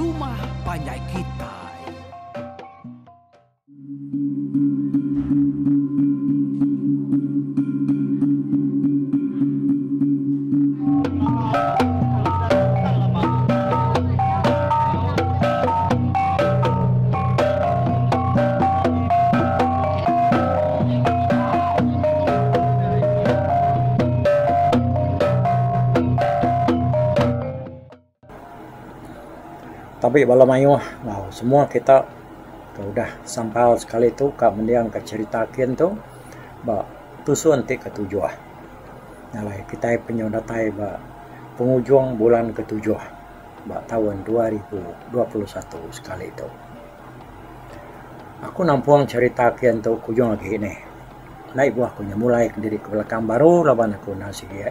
rumah panjai kitai. Tabi bala mayuh enggau semua kita ke udah sampal sekali tu ka mending ka cherita kin tu ba tusun ti ketujuh. Alai kitai penyau datai ba pengujung bulan ketujuh ba taun 2021 sekali tu. Aku nampung cherita kin tu kujung agi nih. Enda ibuh aku nyemulai diri ke belakang baru laban aku enda sigi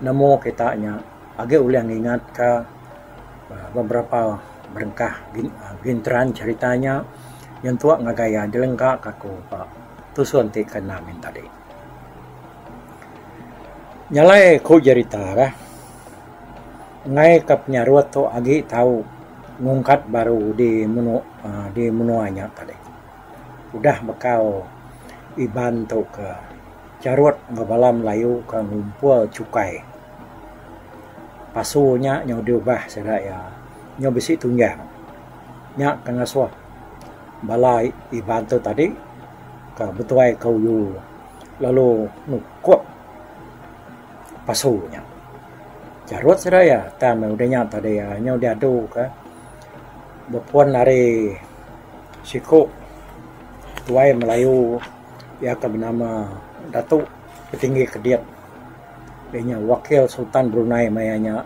nemu kita nya agi ulih ngingatka beberapa berengkah ginteran cherita nya nyentuk ngagai iya dilengka ka aku ba tusun ti ke enam yen tadi. Nya alai ku jerita reh enggai ka penyarut tu agi tau ngungkat baru di menu uhh di menua nya tadi. Udah bekau Iban tu ke charut enggau bala Melayu ke ngumpul chukai. Pasu nya nyau diubah sida iya nyau bisi tunjang. Nya ke ngasuh bala Iban tu tadi ke betuai ke uyu lalu nukup pasu nya. Charut sida iya tang meh udah nya tadi nyau diadu ka bepun ari siku tuai Melayu iya ke benama Datuk Petinggi Kedit. Iya nya wakil Sultan Brunei maya nya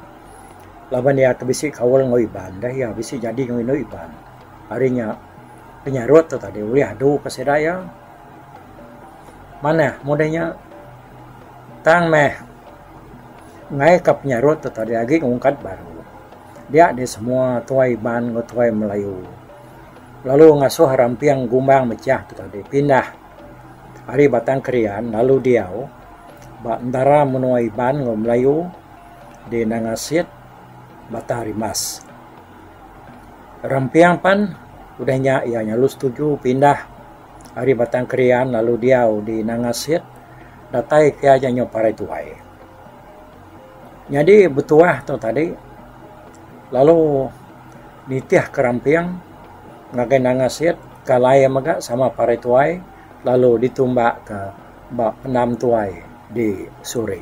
laban iya ke bisi kaul enggau Iban deh iya bisi jadi enggau indu Iban. Ari nya penyarut tu tadi ulih adu ke sida iya. Manah mudih nya tang meh enggai ka penyarut tu tadi agi ngungkat baru. Dia deh semua tuai Iban enggau tuai Melayu lalu ngasuh ramping gumbang mechah tu tadi pindah. Ari Batang Krian lalu diau ba entara menua Iban enggau Melayu di Nanga Sit, Batang Rimbas. Ramping pan udah nya iya lalu setuju pindah ari Batang Krian lalu diau di Nanga Sit datai ke iya nyau parai tuai. Nyadi betuah tu tadi lalu nitih ke Ramping ngagai Nanga Sit ke alai mega sama parai tuai lalu ditumbak ka ba pendam tuai di Suri.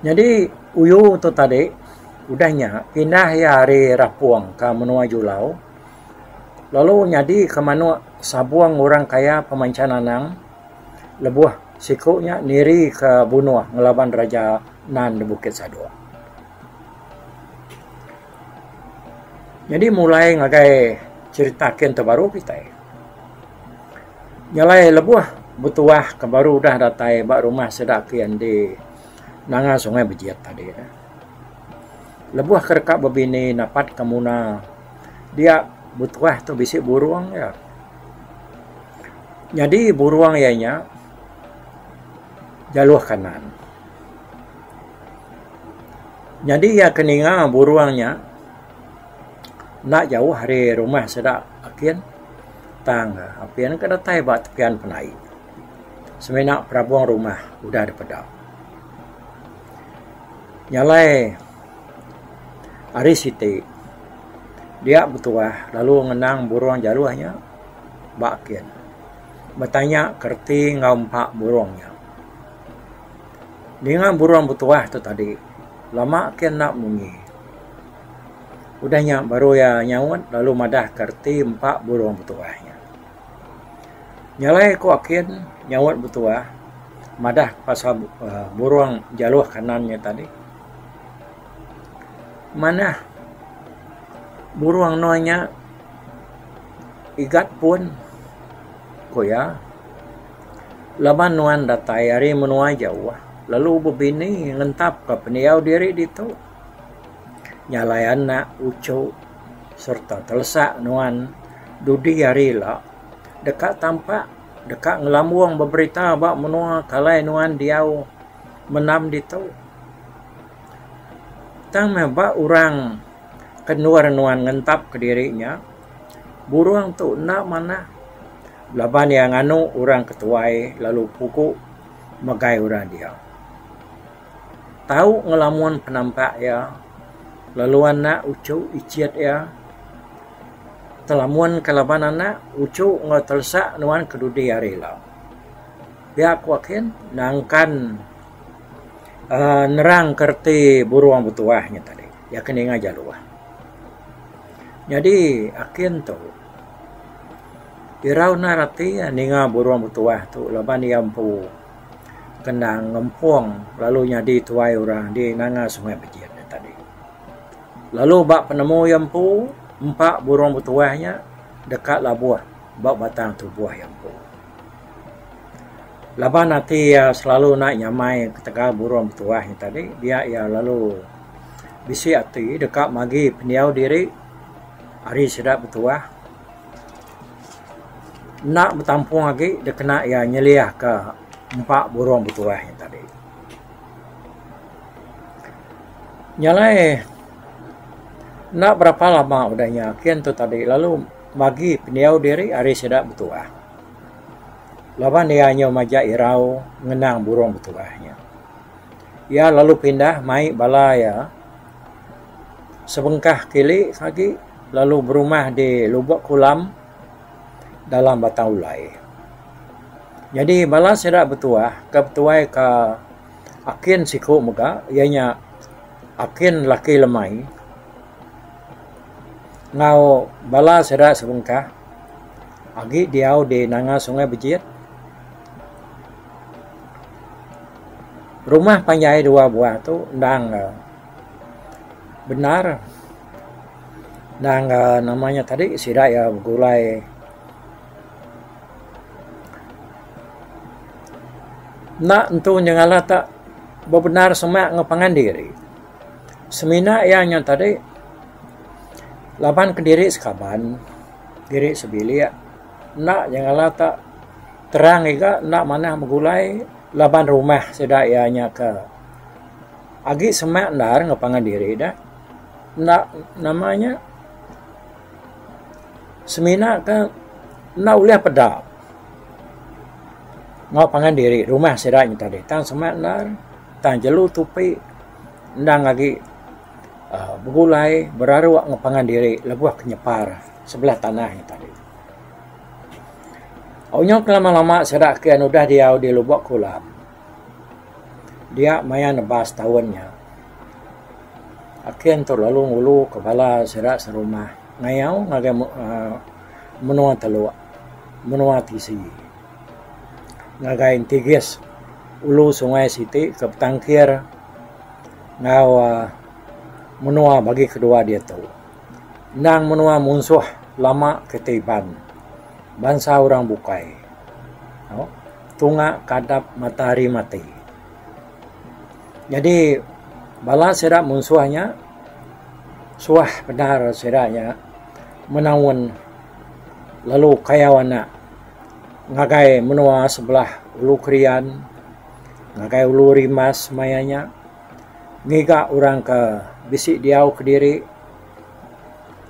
Nyadi uyu tu tadi udah nya pindah iya ari Rapong ka menua Julau lalu nyadi ka manok sabong orang kaya Pemancha Nanang lebuh siku nya niri ka bunoh ngelaban Raja Nan da Bukit Sadok. Nyadi mulai ngagai cherita kin tu baru kitai. Nya alai lebuh betuah ke baru udah datai ba rumah sida kin di nanga Sungai Bejit tadi. Lebuh ke deka bebini napat ke muna dia betuah tu bisi burung iya. Nyadi burung iya nya jaluh kanan. Nyadi iya ke ninga burung nya enda jauh ari rumah sida akin tang apin ke datai ba tepian penai. Semina perabung rumah udah dipeda. Nya alai ari siti dia betuah lalu ngenang burung jaluh nya ba akin betanya ke reti enggau empa burung nya. Ninga burung betuah tu tadi lama ke enda munyi. Udah nya baru iya nyaut lalu madah ka reti empa burung betuah nya. Nya alai ku akin nyaut betuah madah pasal uhh burung jaluh kanan nya tadi. Manah burung nuan nya igat pun ku iya. Laban nuan datai ari menua jauh lalu bebini ngentapka pendiau diri ditu. Nya alai anak, uchu sereta telesak nuan dudi hari ila deka tampak deka ngelambung beberita ba menua ke alai nuan diau mendam ditu. Tang meh ba orang ke endur nuan ngentap kediri nya, burung tu enda manah laban iya nganu orang ke tuai lalu pugu megai orang dia. Tau ngelamun penampak iya lalu anak uchu ichit iya telamun ke laban anak uchu enggau telesak nuan ke dudi hari ila. Pia ku akin nangkan uhh nerang ke reti burung betuah nya tadi iya ke ninga jaluh. Nyadi akin tu irau endar ati ninga burung betuah tu laban iya empu kendang ngempung lalu nyadi tuai orang di nanga sungai Bejin nya tadi. Lalu ba penemu iya empu empa burung betuah nya deka labuh ba batang tubuh iya empu. Laban ati iya selalu enda nyamai ketegal burung betuah nya tadi dia iya lalu bisi ati deka magi pendiau diri ari sida betuah. Enda betampung agi dikena iya nyeliahka empa burung betuah nya tadi. Nya alai enda berapa lama udah nya kin tu tadi lalu magi pendiau diri ari sida betuah. Laban iya nyau majak irau ngenang burung betuah nya. Iya lalu pindah mai bala iya sebengkah kili agi lalu berumah di Lubok Kulam dalam Batang Ulai. Nyadi bala sida betuah ke betuai ka akin siku mega iya nya akin laki lemai enggau bala sida sebengkah agi diau di nanga Sungai Bejit. Rumah panjai dua buah tu endang bendar endang nama nya tadi sida iya begulai enda entu nyengala ta bebendar semak enggau pangan diri. Semina iya nya tadi laban kediri sekaban diri sebilik enda nyengala ta terang ega enda manah begulai laban rumah sida iya nya ke agi semak endar enggau pangan diri dah. Enda nama nya semina ke enda ulih peda enggau pangan diri rumah sida nya tadi tang semak endar tang jelu tupi endang agi uhh begulai beraruk enggau pangan diri lebuh ke nyepar sebelah tanah nya tadi. Nyau ke lama lama sida ke udah diau di Lubok Kulam dia maya nebas taun nya akin tu lalu ngulu ke bala sida serumah ngayau ngagai uhh menua teluk menua tisi ngagai entigis ulu sungai siti ke betangkir enggau uhh menua bagi kedua diatu. Endang menua munsuh lama kitai Iban bansa orang bukai tunga kadap matahari mati. Nyadi bala sida munsuh nya suah bendar sida nya menaun lalu kayau anak ngagai menua sebelah Ulu Krian ngagai Ulu Rimbas maya nya. Ngiga orang ke bisi diau kediri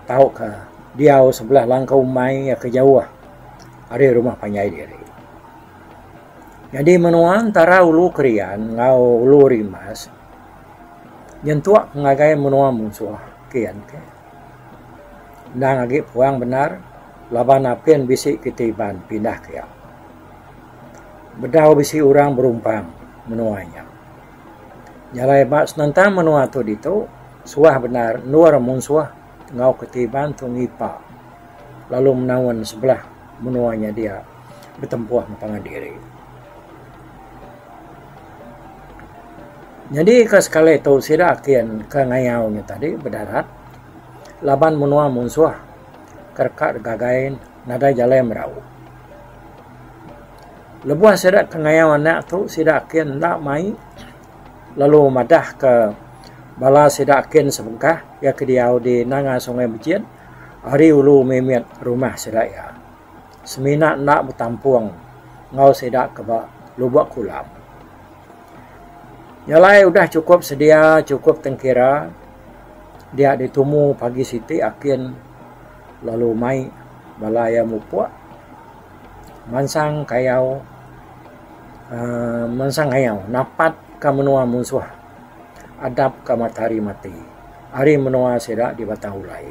tauka diau sebelah langkau umai iya ke jauh ari rumah panjai diri. Nyadi menua entara Ulu Krian enggau Ulu Rimbas nyentuk ngagai menua munsuh kian ke endang agi puang bendar laban apin bisi kitai Iban pindah ke iya. Bedau bisi orang berumpang menua nya. Jalai ba senentang menua tu ditu suah bendar endur munsuh enggau ketiban tu ngipa lalu menaun sebelah menua nya dia betempuh enggau pangan diri. Nyadi ka sekali tu sida akin ke ngayau nya tadi bedarat laban menua munsuh ke reka gagai nadai jalai merau. Lebuh sida ke ngayau anak tu sida akin enda mai lalu madah ke bala sida akin sebengkah iya ke diau di nanga Sungai Bejit ari ulu mimit rumah sida iya. Semina enda betampung enggau sida ke ba Lubok Kulam. Nya alai udah chukup sedia chukup tengkira. Dia ditumu pagi siti akin lalu mai bala iya mupuk mansang kayau uhh mansang ngayau napat ka menua munsuh adap ka matahari mati ari menua sida di Batang Ulai.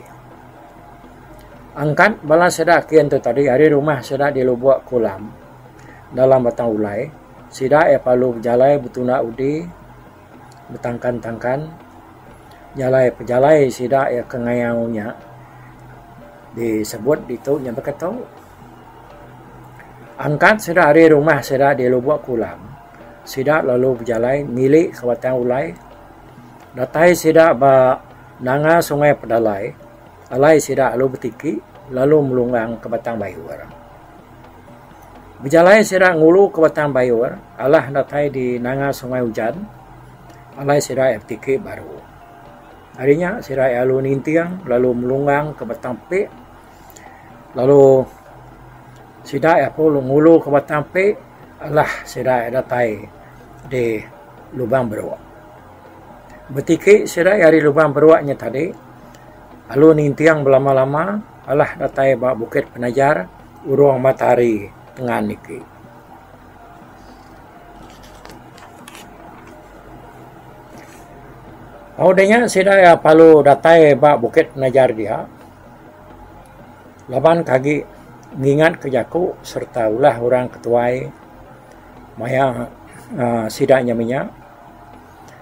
Angkat bala sida kin tu tadi ari rumah sida di Lubok Kulam dalam Batang Ulai sida iya perlu bejalai betunda udi betangkan-tangkan jalai pejalai sida iya ke ngayau nya disebut ditu nya baka tu. Angkat sida ari rumah sida di Lubok Kulam sida lalu bejalai ngili ke Batang Ulai datai sida ba nanga Sungai Pedalai alai sida lalu betiki lalu melunggang ke Batang Bayur. Bejalai sida ngulu ke Batang Bayur alah datai di nanga Sungai Ujan alai sida iya betiki baru. Ari nya sida iya lalu ninting lalu melunggang ke Batang Pik lalu sida iya pun ngulu ke Batang Pik alah sida iya datai di Lubang Beruk. Betiki sida iya ari Lubang Beruk nya tadi lalu ninting belama-lama alah datai ba Bukit Penajar. Urung matahari tengan niki. Udah nya sida iya perlu datai ba Bukit Penajar dia laban ke agi ngingat ke jaku sereta ulah orang ke tuai maya uhh sida nya menya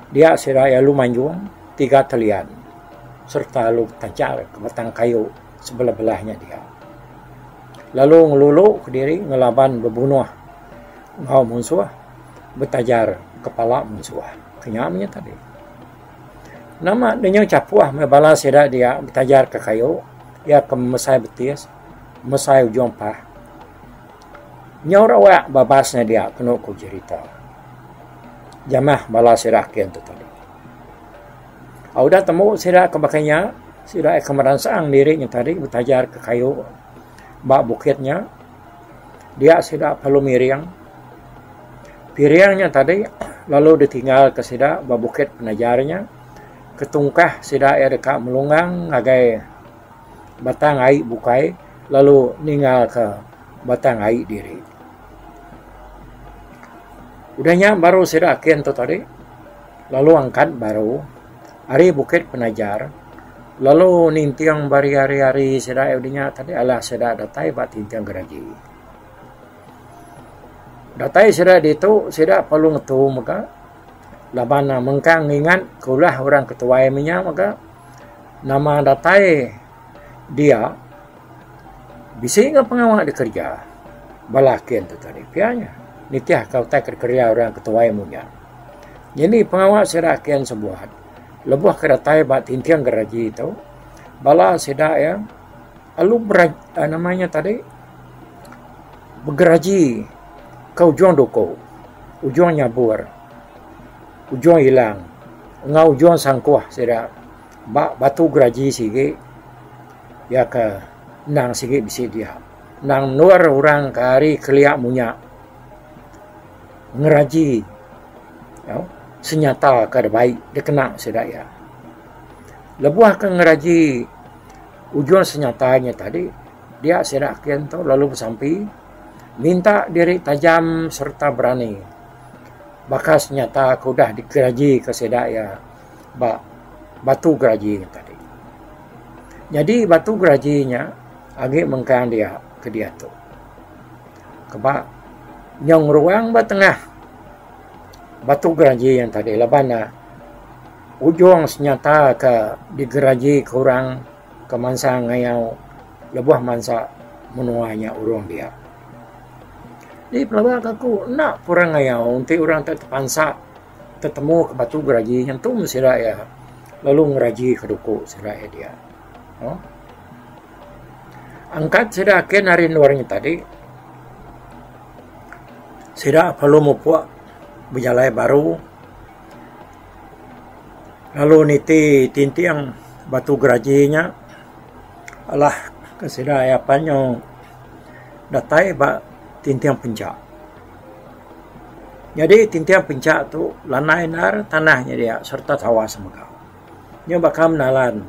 dia sida iya lalu manjung tiga talian sereta lalu betajar ke batang kayu. Sebelah-belah nya dia. Lalu ngelulu kediri ngelaban bebunuh enggau munsuh betajar kepala munsuh. Ke nya meh nya tadi. Nama ne nyau chapuh meh bala sida dia betajar ke kayu iya ke mesai betis mesai ujung pah. Nyau rawak babas ne dia kenu ku jerita. Jamah bala sida akin tu tadi. Udah tembu sida ke baka nya, sida ke meransang diri nya tadi betajar ke kayu ba bukit nya dia sida perlu miring. Piring nya tadi lalu ditinggal ke sida ba bukit penajar nya ketungkah sida iya deka melunggang ngagai batang ai bukai lalu ninggal ke batang ai diri. Udah nya baru sida akin tu tadi. Lalu angkat baru ari Bukit Penajar lalu ninting ba hari-hari sida udah nya tadi alah sida datai ba Tinting Geraji. Datai sida ditu sida perlu ngetu mega laban ne mengkang ngingat ke ulah orang ke tuai menya mega nama datai dia bisi ga pengawa dikereja bala akin tu tadi pia nya nitih ka utai ke dikereja orang ke tuai menya. Nyadi pengawa sida akin sebuat lebuh ke datai ba tinting geraji tu bala sida iya lalu nama nya tadi begeraji ke ujung duku, ujung nyabur, ujung ilang enggau ujung sangkuh sida ba batu geraji sigi iya ke endang sigi bisi dia. Endang endur orang ke ari kelia munya. Ngeraji senyata ke dibai dikena sida iya. Lebuh ke ngeraji ujung senyata nya tadi dia sida akin tu lalu besampi minta diri tajam sereta berani baka senyata ke udah dikeraji ke sida iya ba batu geraji nya tadi. Nyadi batu geraji nya agi mengkang dia ke diatu. Keba nyau ngeruang ba tengah batu geraji yang tadi laban ne ujung senyata ke digeraji ke orang ke mansang ngayau lebuh mansa menua nya urung dia. Di pelaba ka aku enda pun orang ngayau enti orang te tepansa tetemu ke batu geraji nyentu meh sida iya lalu ngeraji ke duku sida iya dia. Angkat sida akin ari endur nya tadi, sida perlu mupuk bejalai baru lalu niti tinting batu geraji nya alah ke sida iya pan nyau datai ba tinting pencha. Nyadi tinting pencha tu landai endar tanah nya dia sereta tawas mega. Nyau baka menalan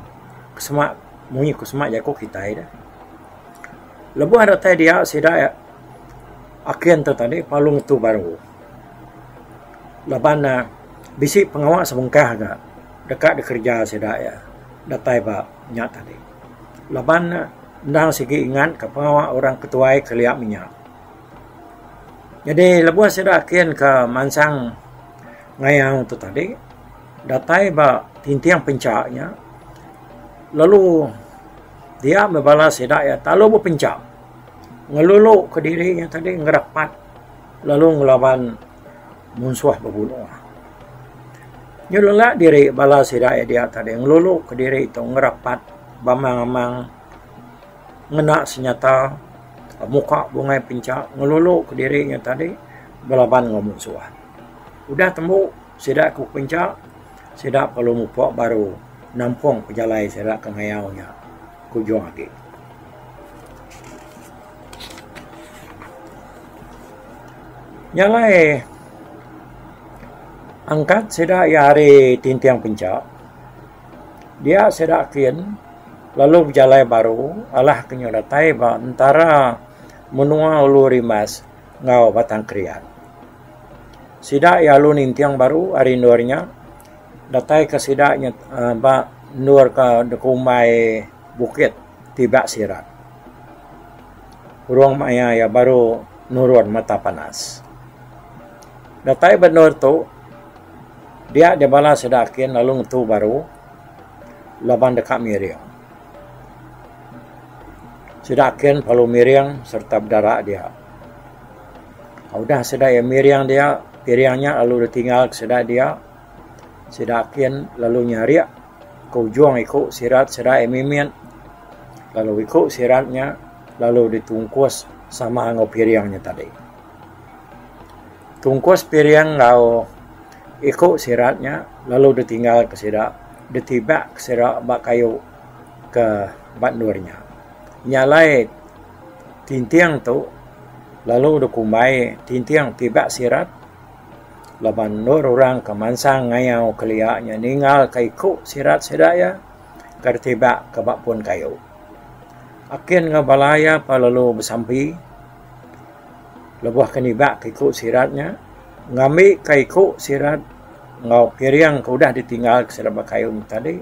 ke sema munyi ku sema jaku kitai deh. Lebuh datai dia sida akin tu tadi perlu ngetu baru laban ne bisi pengawa sebengkah ga deka dikereja sida iya datai ba nya tadi. Laban ne endang sigi ingat ka pengawa orang ketuai kelia menya. Nyadi lebuh sida akin ka mansang ngayau tu tadi datai ba tinting pencha nya lalu dia meh bala sida iya talalu bepencha ngelulu kediri nya tadi ngerapat lalu ngelaban munsuh bebunuh. Nyelela diri bala sida iya dia tadi ngelulu kediri tu ngerapat bamang-amang ngena senyata muka bungai pencha ngelulu kediri nya tadi belaban enggau munsuh. Udah tembu sida ke pencha sida perlu mupok baru nampung pejalai sida ke ngayau nya ke ujung agi. Nya alai angkat sida iya ari tinting pencha dia sida kin lalu bejalai baru alah ke nyau datai ba entara menua Ulu Rimbas enggau Batang Krian. Sida iya lalu ninting baru ari endur nya datai ke sida nya ba endur ke dikumbai Bukit Tibak Sirat. Urung maya iya baru nurun mata panas. Datai ba endur tu dia deh bala sida akin lalu ngetu baru laban deka miring. Sida akin perlu miring sereta bedara dia. Udah sida iya miring dia, piring nya lalu ditinggal ke sida dia. Sida akin lalu nyarik ke ujung iku sirat sida iya mimit lalu iku sirat nya lalu ditungkus sama enggau piring nya tadi. Tungkus piring enggau iku sirat nya lalu ditinggal ke sida ditibak ke sida ba kayu ke ba endur nya. Nya alai tinting tu lalu dikumbai tinting tibak sirat laban endur orang ke mansang ngayau kelia nya ninggal ka iku sirat sida iya ke ditibak ke ba pun kayu. Akin enggau bala iya pa lalu besampi lebuh ke nibak ke iku sirat nya ngambi ka iku sirat enggau piring ke udah ditinggal ke sida ba kayu nya tadi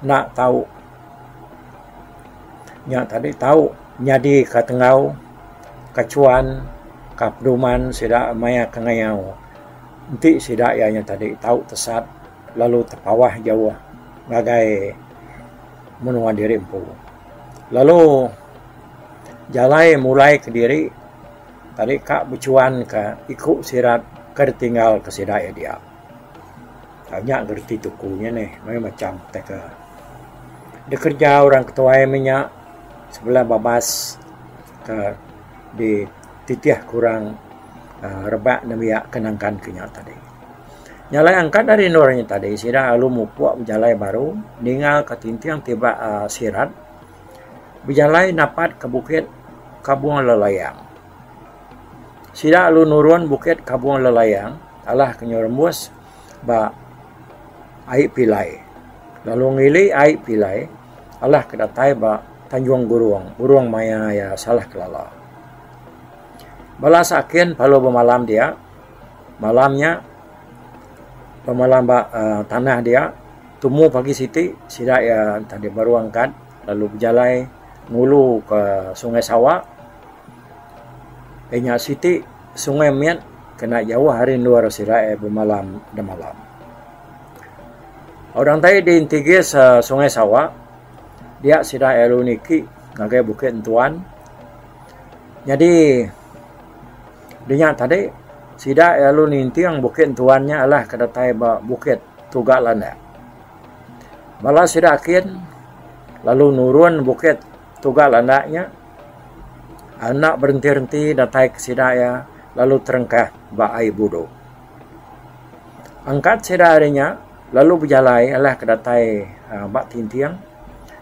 enda tau. Nya tadi tau nyadi ka tenggau ka chuan ka peduman sida maya ke ngayau. Enti sida iya nya tadi tau tesat lalu tepawah jauh ngagai menua diri empu. Lalu jalai mulai kediri tadi ka bechuan ka iku sirat ke ditinggal ke sida iya dia. Nya gerti tuku nya neh mayuh macam tauka dikereja orang ketuai meh nya sebelah babas ke dititih ke orang uhh rebak nembiak ke nangkan ke nya tadi. Nya alai angkat ari endur nya tadi sida lalu mupuk bejalai baru ninga ka tinting ti ba uhh sirat bejalai napat ke bukit Kabong Lelayang. Sida lalu nurun bukit Kabong Lelayang alah ke nyau rembus ba ai Pilai. Lalu ngili ai Pilai alah ke datai ba Tanjung Gurung, Gurung maya iya salah kelala. Bala sakin lalu bemalam dia. Malam nya bemalam ba uhh tanah dia tumu pagi siti sida iya tadi baru angkat lalu bejalai ngulu ke Sungai Sawa. Inya siti sungai mit kena jauh ari endur sida iya bemalam demalam. Orang tai di entigis sungai Sawa dia sida iya lalu niki ngagai Bukit Entuan. Nyadi dinya tadi sida iya lalu ninting Bukit Entuan nya alah ke datai ba Bukit Tuga Landak. Bala sida akin lalu nurun Bukit Tuga Landak nya. Enda berenti-renti datai ke sida iya lalu terengkah ba ai Budu. Angkat sida ari nya lalu bejalai alah ke datai ba tinting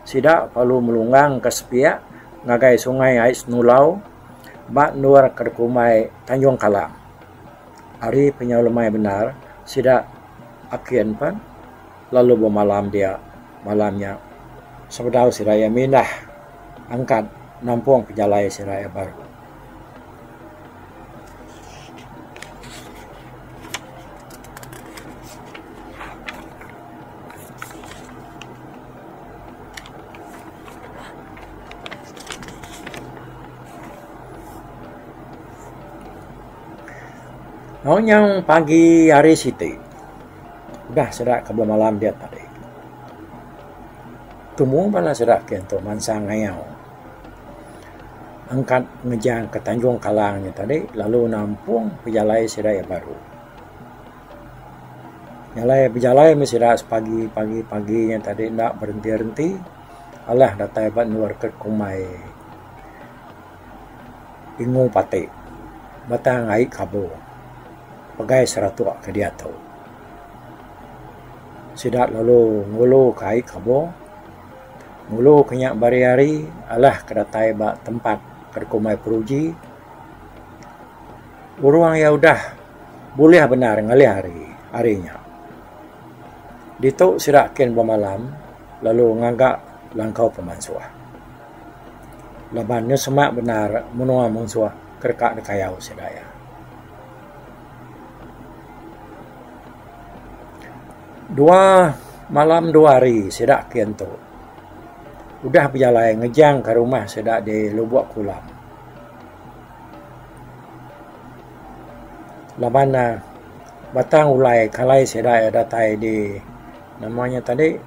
sida perlu melunggang ke sepiak ngagai sungai ai Senulau ba endur ke dikumbai Tanjung Kalang. Ari penyau lemai bendar sida akin pen. lalu bemalam dia malam nya sebedau sida iya mindah angkat nampung pejalai sida iya baru. Nyau pagi hari siti udah sida ke bemalam dia tadi. Tumu bala sida ke entu mansang ngayau angkat ngejang ke Tanjung Kalang nya tadi lalu nampung pejalai sida iya baru. Jalai bejalai meh sida sepagi pagi pagi nya tadi enda berenti renti alah datai ba endur ke kumbai. Ingu Pati, Batang Ai Kabo, pegai Saratok ke diatu. Sida lalu ngulu ke ai Kabo, ngulu ke nya bari-ari alah ke datai ba tempat ke dikumbai Peruji. Urung iya udah bulih bendar ngalih hari ari nya. Ditu sida kin bemalam lalu ngaga langkau pemansuh. Laban nya semak bendar menua munsuh ke deka dikayau sida iya. Dua malam dua hari sida kin tu udah bejalai ngejang ka rumah sida di Lubok Kulam. Laban ne batang ulai kalai sida iya datai di nama nya tadi.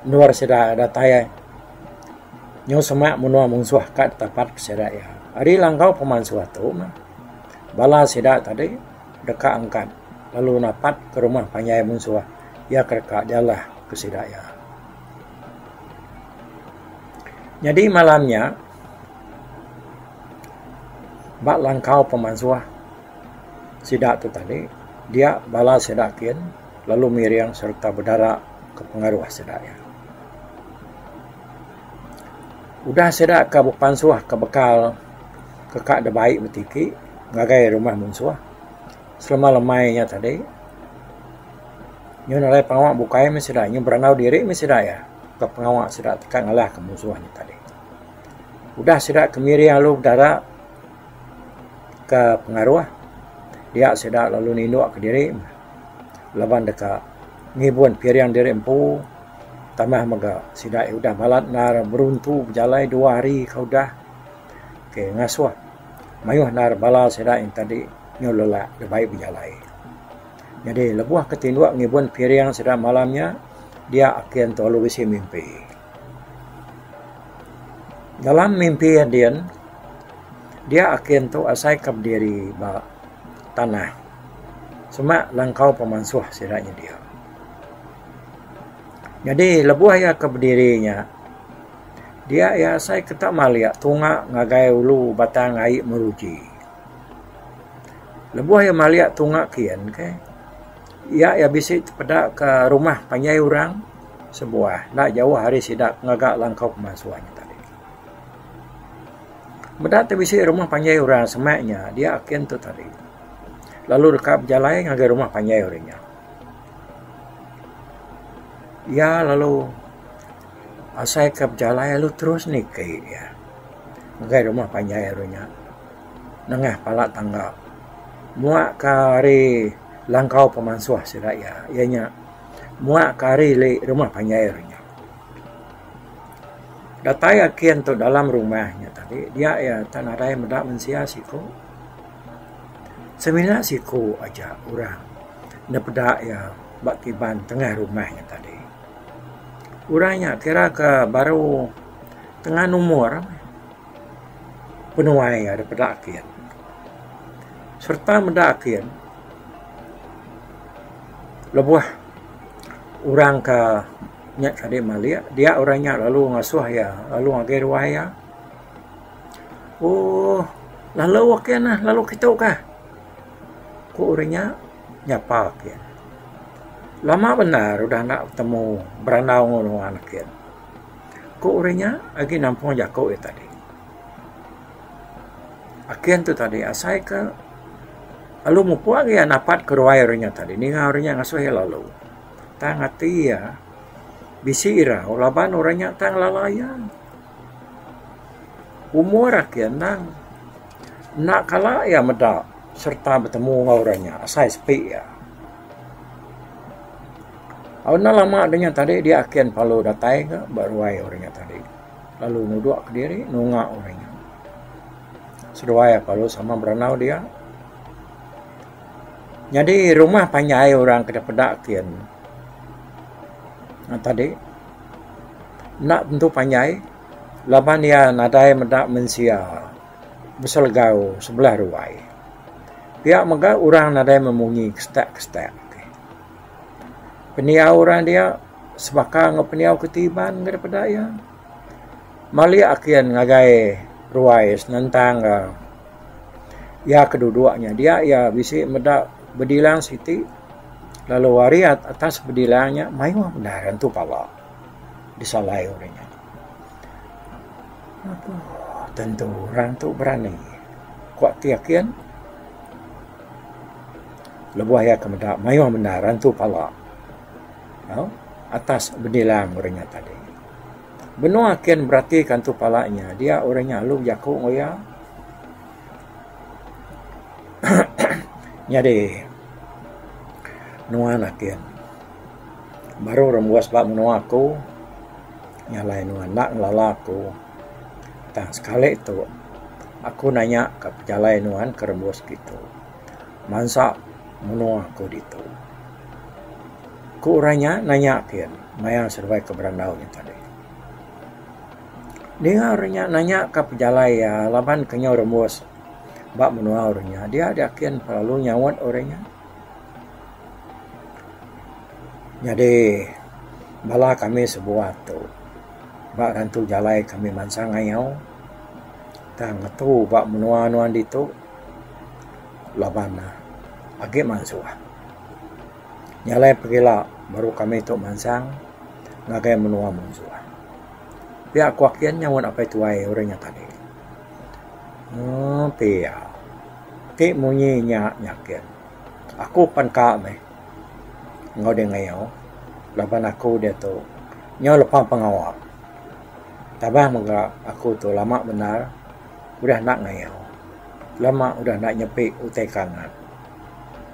Endur sida datai nyau semak menua munsuh ka ditapat ke sida iya. Ari langkau pemansuh tu mah bala sida tadi deka angkat lalu napat ke rumah panjai munsuh iya ke deka dialah ke sida iya. Nyadi malam nya ba langkau pemansuh sida tu tadi dia bala sida kin lalu miring sereta bedara ke pengaruh sida iya. Udah sida ke bepansuh ke bekal ke ka dibai betiki ngagai rumah munsuh selama lemai nya tadi nyau nadai pengawa bukai meh sida nyau berandau diri meh sida iya ke pengawa sida ti ka ngalah ke munsuh nya tadi. Udah sida ke miring lalu bedara ke pengaruh dia sida lalu ninduk kediri laban deka ngibun piring diri empu tambah mega sida udah balat endar beruntu bejalai dua hari ke udah ke ngasuh mayuh endar bala sida yen tadi nyau lelak dibai bejalai. Nyadi lebuh ke tinduk ngibun piring sida malam nya dia akin tu lalu bisi mimpi. Dalam mimpi din dia akin tu asai ke bediri ba tanah semak langkau pemansuh sida nyedia. Nyadi lebuh iya ke bediri nya dia iya asai ke tak malik tunga ngagai ulu batang ai meruji. Lebuh iya malik tunga kian ke iya iya bisi tepeda ke rumah panjai orang sebuah enda jauh ari sida ngaga langkau pemansuh nya tadi. Meda ti bisi rumah panjai orang semak nya dia akin tu tadi lalu deka bejalai ngagai rumah panjai orang nya. Iya lalu asai ke bejalai lalu terus niki iya ngagai rumah panjai orang nya nengah pala tangga muak ka ari langkau pemansuh sida iya, iya nya muak ka ari ili rumah panjai orang nya. Datai akin tu dalam rumah nya tadi dia iya tak nadai meda mensia siku. Semina siku aja orang ne peda iya ba tiban tengah rumah nya tadi. Orang nya kira ke baru tengan umur penuai iya da peda akin. Sereta meda akin lebuh orang ke Nya tadi malik dia orang nya lalu ngasuh iya lalu ngagai ruai iya. Ooh lalu ake neh lalu kitu kah ku orang nya nyapa ake. Lama bendar udah enda betemu berandau enggau nuan ake. Ku orang nya agi nampung jaku iya tadi. Akin tu tadi asai ke lalu mupuk agi iya napat ke ruai orang nya tadi ninga orang nya ngasuh iya lalu. tang ati iya bisi irau laban orang nya tang ngelala iya. Umur ake endang enda kala iya meda sereta betemu enggau orang nya asai sepi iya. Au enda lama da nya tadi dia akin perlu datai ga ba ruai orang nya tadi lalu nudok kediri nunga orang nya. Seduai perlu sama berandau dia. Nyadi rumah panjai orang ke dipeda kin tadi enda tentu panjai laban iya nadai meda mensia beselegau sebelah ruai. Pia mega orang nadai memunyi kestak-kestak. Pendiau orang dia sebaka enggau pendiau keti Iban ga daripada iya. Malik akin ngagai ruai senentang ga iya ke duduk nya dia iya bisi meda bedilang siti lalu ari atas bedilang nya mayuh bendar entu pala disalai orang nya. Apuh tentu orang tu berani ku ati akin. Lebuh iya ke meda mayuh bendar antu pala au atas bedilang orang nya tadi. Benung akin beratika antu pala nya dia orang nya lalu bejaku enggau iya nyadi nuan akin baru rembus ba menua aku nya alai nuan enda ngelala aku tang sekali tu aku nanya ka pejalai nuan ke rembus kitu. Mansa menua aku ditu. Ku orang nya nanya kin maya seduai ke berandau nya tadi. Ninga orang nya nanya ka pejalai iya laban ke nyau rembus ba menua orang nya dia diakin lalu nyaut orang nya. Nyadi bala kami sebuat tu ba rantu jalai kami mansang ngayau tang ngetu ba menua nuan ditu. Laban ne agi mansuh. Nya alai pegila baru kami tu mansang ngagai menua munsuh. Pia ku akin nyaut apai tuai orang nya tadi. Uhh pia ti munyi nya nyakin aku pan ka meh enggau deh ngayau laban aku diatu nyau lepa pengawa. Tambah mega aku tu lama bendar udah enda ngayau. Lama udah enda nyepi utai kangat.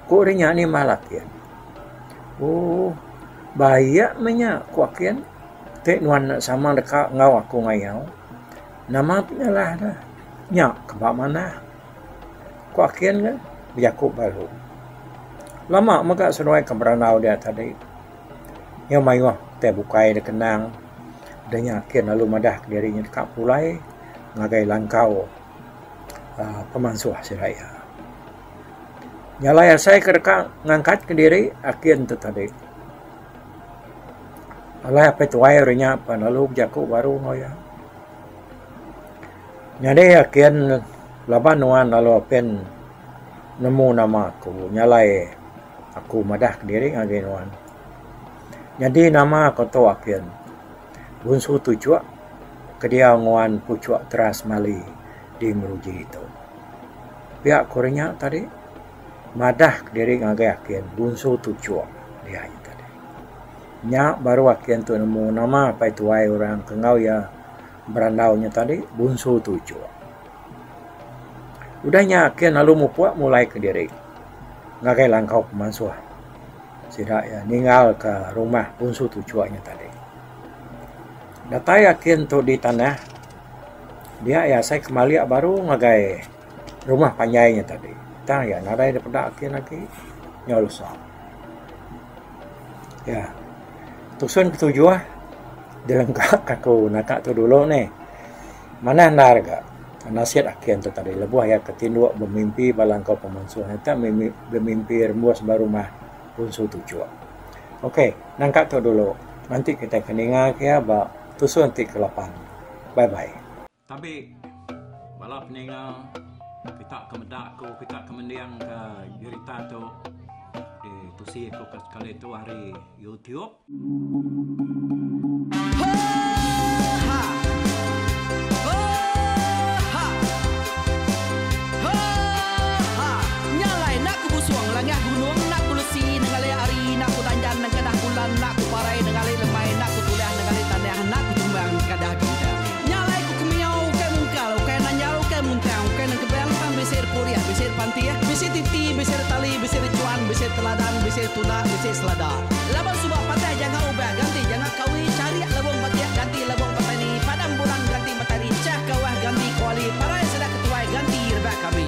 Ku ri nya nimbal akin. Ooh baik meh nya ku akin ti nuan sama deka enggau aku ngayau. Nama penyalah ne nya ke ba manah. Ku akin ne bejaku baru. Lama mega seduai ke berandau dia tadi. Nyau mayuh utai bukai da kenang da nya akin lalu madah kediri nya deka pulai ngagai langkau. uhh pemansuh sida iya. Nya alai asai ke deka ngangkat kediri akin tu tadi. Alai apai tuai ri nya pan lalu bejaku baru enggau iya. Nyadi akin laban nuan lalu apin nemu nama aku nya alai aku madah kediri ngagai nuan. Nyadi nama aku tu akin. Bunsu tuchuk ke diau nguan puchuk teras mali di Meruji tu. Pia ku orang nya tadi madah kediri ngagai akin Bunsu tuchuk dia nya tadi. Nya baru akin tu nemu nama apai tuai orang ke enggau iya berandau nya tadi Bunsu tuchuk. Udah nya akin lalu mupuk mulai kediri ngagai langkau pemansuh. Sida iya ninggalka rumah Bunsu Tuchuk nya tadi. Datai akin tu di tanah dia iya asai ke malik baru ngagai rumah panjai nya tadi. Tang iya nadai da peda akin agi nyau lesa. Iya tusun ketujuh dilengka ka aku naka tu dulu nih. Manah endar ga nasit akin tu tadi lebuh iya ke tinduk bemimpi bala engkau pemansuh nya bemimpi rembus ba rumah Bunsu Tuchuk. Ok nangka tu dulu nganti kitai ke ninga ke iya ba tusun ti kelapan. Bye bye. Tabi bala peninga kita ke meda aku kita ke mending ke jerita tu ditusi aku ke sekali tu ari YouTube. ditali, bisi dichuan, bisi teladan, bisi ditunda, bisi selada. Laban suba patah janga ubah ganti janga kawi, charik lebung batik ganti lebung petani, padam bulan ganti matari, chah kawah ganti kuali, parai sida ketuai ganti rebak kami.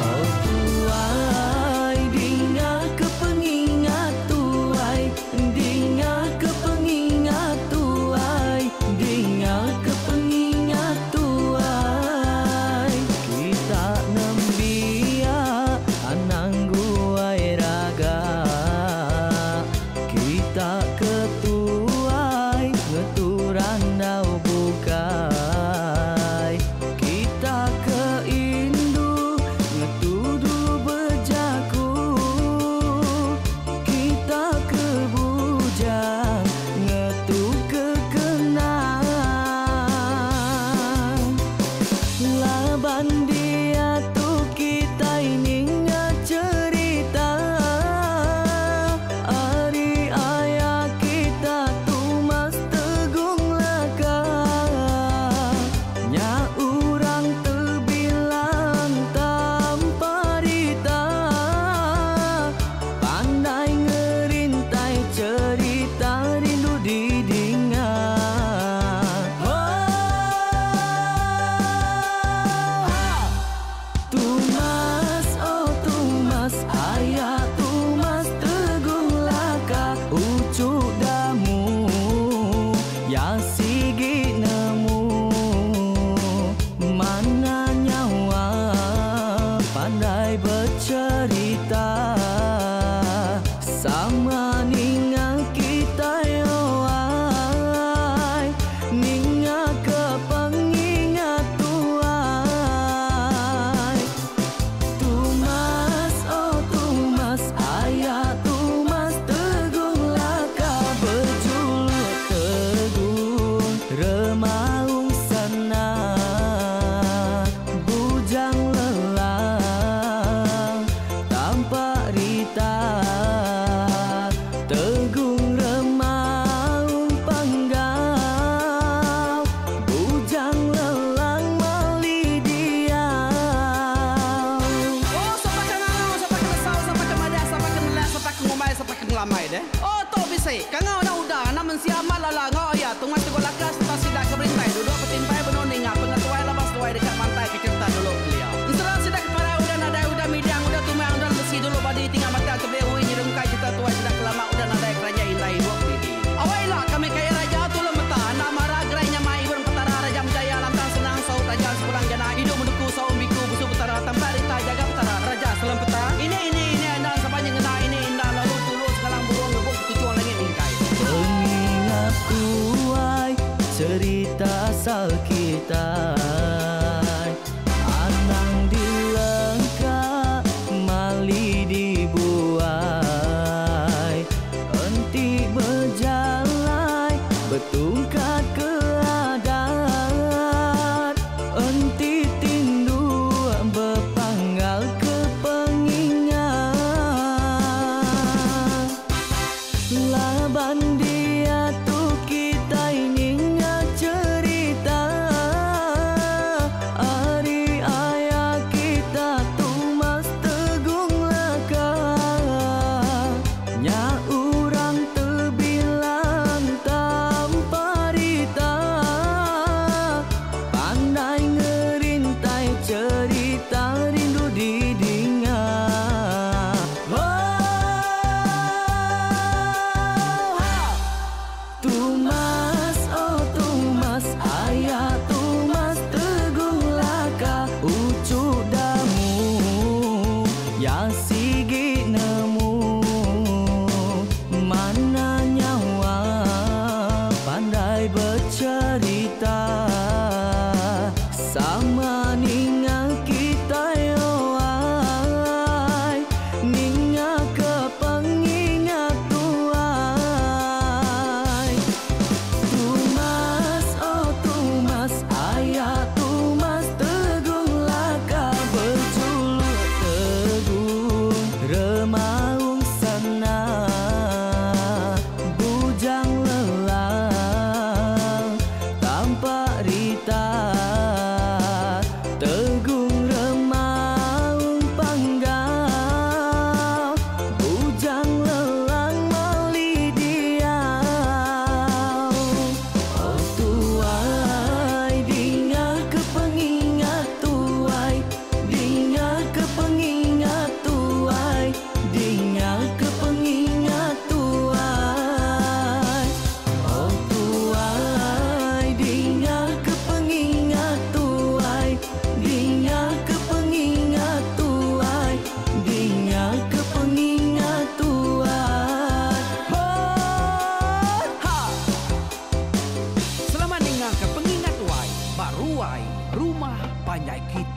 Oh tuai dinga ke pengingat tuai, dinga ke pengingat tuai, dinga ke pengingat tuai. Kita nembiak anang guai raga, kita ketuai ngetu randau bukai, kita ke indu ngetu dulu bejaku, kita ke bujang ngetu ke kenang. Laban dia tu kita ninga cerita ari ayah kita Tumas Tegung Laka, nya urang terbilang tanpa rita, pandai ngerintai cerita rindu didinga. Tumas, oh Tumas, ayah Tumas Tegung Laka, ucu damu ya sigi nemu, mana nyawa pandai bercerita, sama ninga kita yoai, ninga ke pengingat tuai. Tumas, oh Tumas, ayah Tumas Tegung Laka, berjuluk Tegung Remaung sana, bujang lelang tanpa rita, Tegung Remaung Panggau, bujang lelang mali diau. Oh, sapa ke ngangau, sapa ke nesau, sapa ke madah, sapa ke nelak, sapa ke ngumbai, sapa ke ngelamai deh. Oh, tu bisi. Kangau enda udah, anak mensia amat lala enggau iya. Tungas Teguh Laka sereta sida ke berintai duduk betimpai benung ninga pengetuai laban seduai deka mantai ke cherita dulu kelia. Ensera sida ke parai udah nadai, udah midang, udah tumang, udah besi dulu badi tinggal mata tebeli ui nyerungkai cherita tuai sida ke lama udah nadai keranjai indai ibup didi. Awai ila kami kaya raja tulung meta anak mara gerai nyamai ibun petara raja menjaya lantang senang saut raja sepulang jana hidup menduku saum biku busu petara tampak rita jaga petara raja selempeta ini ini ini endang sapa nyengena ini indah lalu tulu sengalang burung ngebuk ketujuh langit mingkai. Pengingat tuai cerita asal kita, anang dilengka mali dibuai, enti berjalai betungkat ke adat, enti tindu bepanggal ke pengingat. Laban dia tu kita ninga cerita Panjai kita.